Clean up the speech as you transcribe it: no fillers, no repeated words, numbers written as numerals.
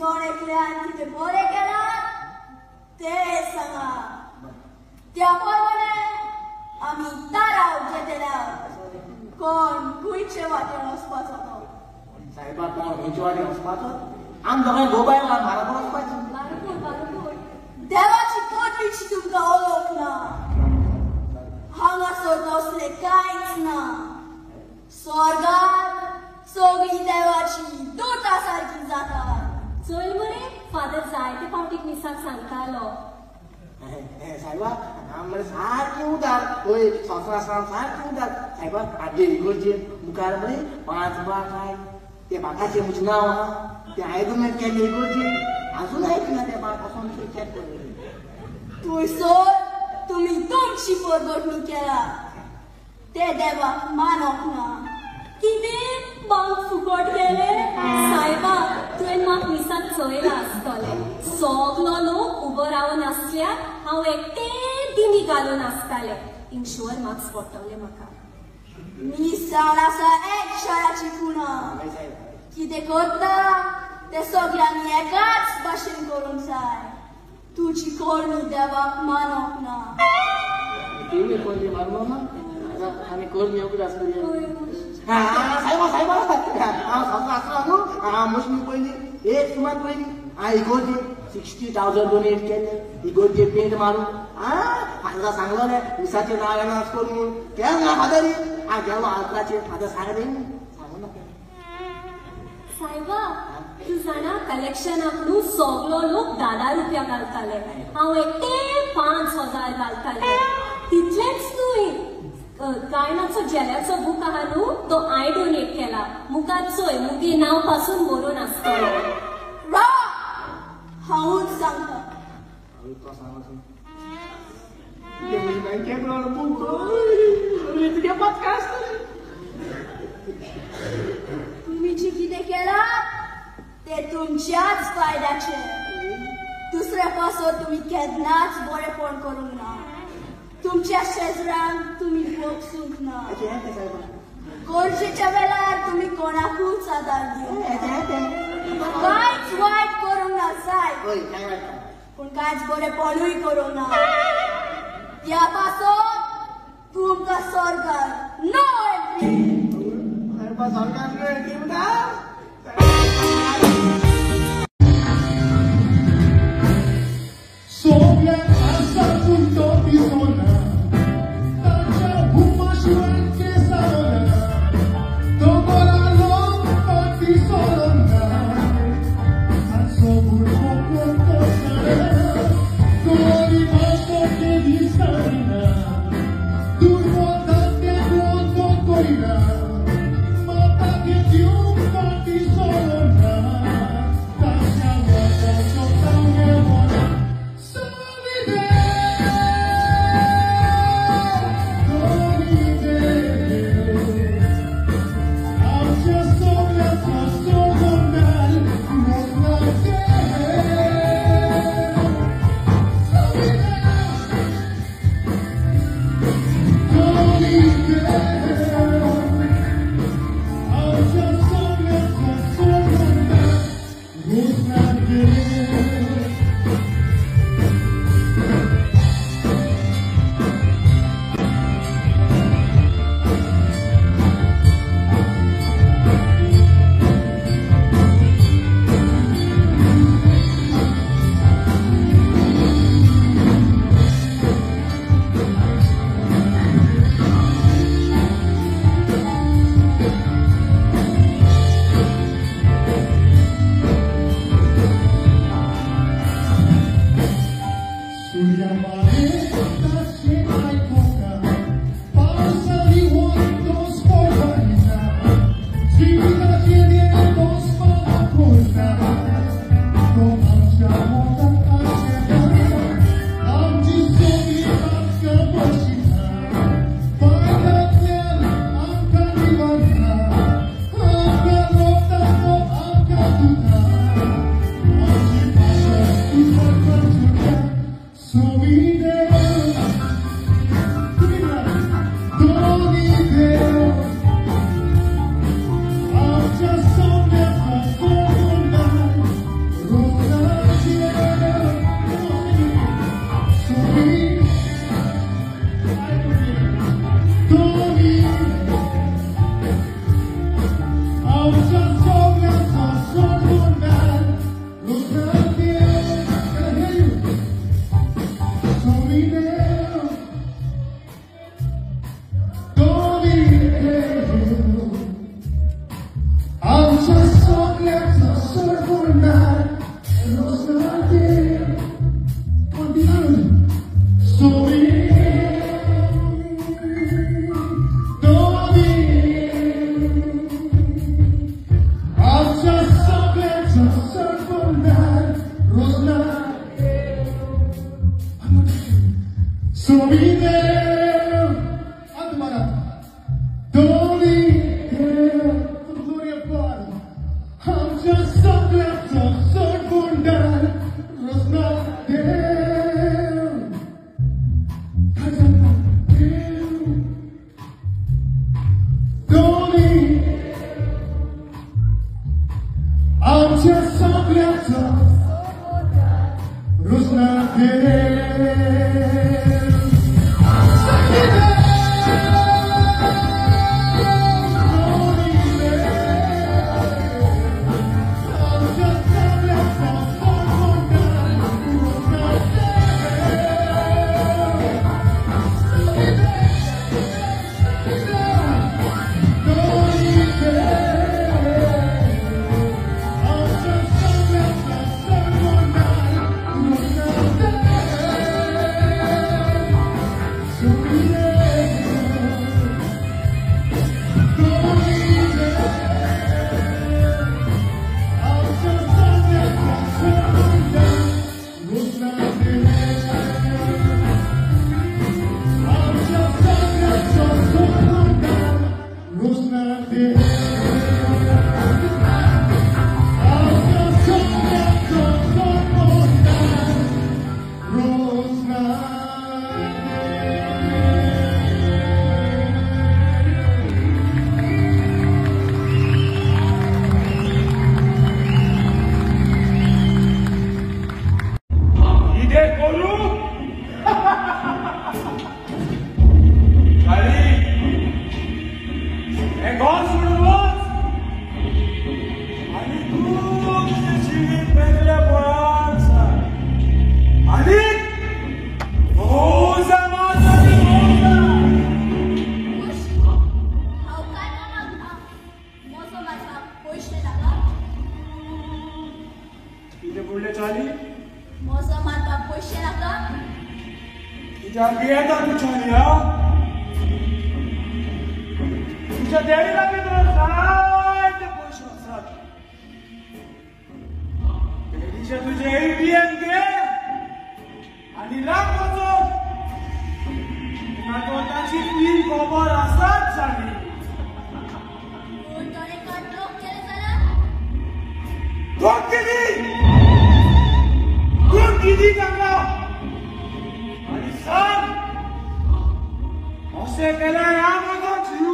जोण एकल्यान कितें बरें केलां तें सांगा. त्या प्रमाणे आमी ताराव घेतल्या कोण खंयचे वाटेन वचपाचो तो. साहेबा कोण खंयचे वाटेन वचपाचो? आम दोगांय गोबाय म्हारापूर वचपाचो. बारपूर बारपूर. देवाची पदवीची तुमकां ओळख ना. हांगासर तसलें कांयच ना. स्वर्गार सगळीं देवाची दुता सारकी जातात. चल मरे फादर जायते फावटीक मिसाक सांगतालो. साहेबा आम मरे सारकें उदार. हय संवसार आसतना सारकें उदार. साहेबा आगे इगोर्जे मुखार मरे 5 बाक आहाय. ते बाकाचें म्हजें नांव आहा. तें हांवें डोनेट केल्लें इगोर्जे. आजून आयकना ते बाक वचोन चॅक कर. थंयसर तुमी तुमची परगटणी केला ते देवाक मानप ना. कितें बांक फुकट गेले? सायबा तुवें म्हाका मिसाक चोयला आसतलें. सगलो लोक उबो रावन आसल्यार हांव एकटें दिमी घालून आसतालें. इन्शुअर मार्क्स पडटले म्हाका. मिसाळ आसा एक शाळाची खुणा. कितें करता तें सगळ्यांनी एकाच भाशेन करूंक जाय. तुजी करणी देवाक मानप ना. तिवूय करणी मारलो ना आनी करणी उगडास करुया. साहेबा साहेबा हांव संवसार आसलो न्हू हांव मशनी पयली एक सुमार पयली हांव इगोर्जे 60,000 डोनेट केल्ले इगोर्जे पेंट मारून. फादरा सांगलो रे मिसाचें नांव एनावन्स करून म्हणून. केलें ना फादरी. हांव गेलो आल्तराचेर. फादर सांगले सांगू नाका. सायबा तूं जाणा कलेक्शनाक न्हू सगलो लोक 10 रुपया घालताले. हांव एकटें 5,000 घालतालें. तितलेंच न्हय गायनाचो झेल्याचो बूक आहा न्हू तो हांवें डोनेट केला. मुखार चोय मुगे नांव पासून बरोवन आसतलो. राव हांवूच सांगता. तुमी जी कितें केलां तें तुमच्याच फायद्याचें. दुसऱ्या पासत तुमी केन्नाच बरेपण करूंक ना. तुमच्या शेजरांक तुमी भोगसूंक ना. गरजेच्या वेळार तुमी कोणाकूच आदार दिवंक ना. कांयच वायट करूंक ना जाय पूण कांयच बरेपणूय करूंक ना. त्या पासत तुमकां सरकार नो एंट्री. Mata que अशें केल्यार हांव म्हजो जीव